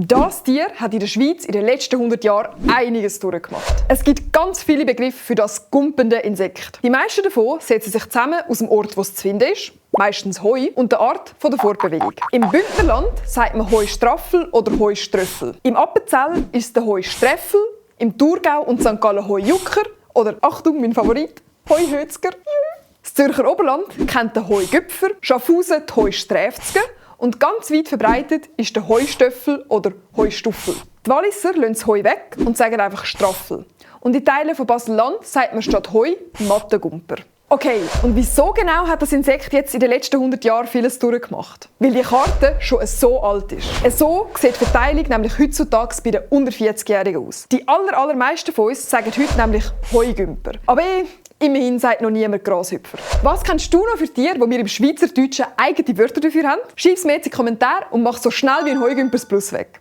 Das Tier hat in der Schweiz in den letzten 100 Jahren einiges durchgemacht. Es gibt ganz viele Begriffe für das gumpende Insekt. Die meisten davon setzen sich zusammen aus dem Ort, wo es zu finden ist, meistens Heu, und der Art der Fortbewegung. Im Bündnerland sagt man Heustraffel oder Heuströffel. Im Appenzell ist es der Heustreffel, im Thurgau und St. Gallen Heujucker oder, Achtung, mein Favorit, Heuhötzger. Das Zürcher Oberland kennt den Heugüpfer, Schaffhausen die Heusträfzge und ganz weit verbreitet ist der Heustöffel oder Heustuffel. Die Walliser lassen das Heu weg und sagen einfach Straffel. Und in Teilen von Basel-Land sagt man statt Heu Mattengumper. Okay, und wieso genau hat das Insekt jetzt in den letzten 100 Jahren vieles durchgemacht? Weil die Karte schon so alt ist. So sieht die Verteilung nämlich heutzutage bei den unter 40-Jährigen aus. Die allermeisten von uns sagen heute nämlich Heugümper. Aber immerhin sagt noch niemand Grashüpfer. Was kennst du noch für Tiere, wo wir im Schweizerdeutschen eigene Wörter dafür haben? Schreib es mir jetzt in die Kommentare und mach so schnell wie ein Heugümpers Plus weg.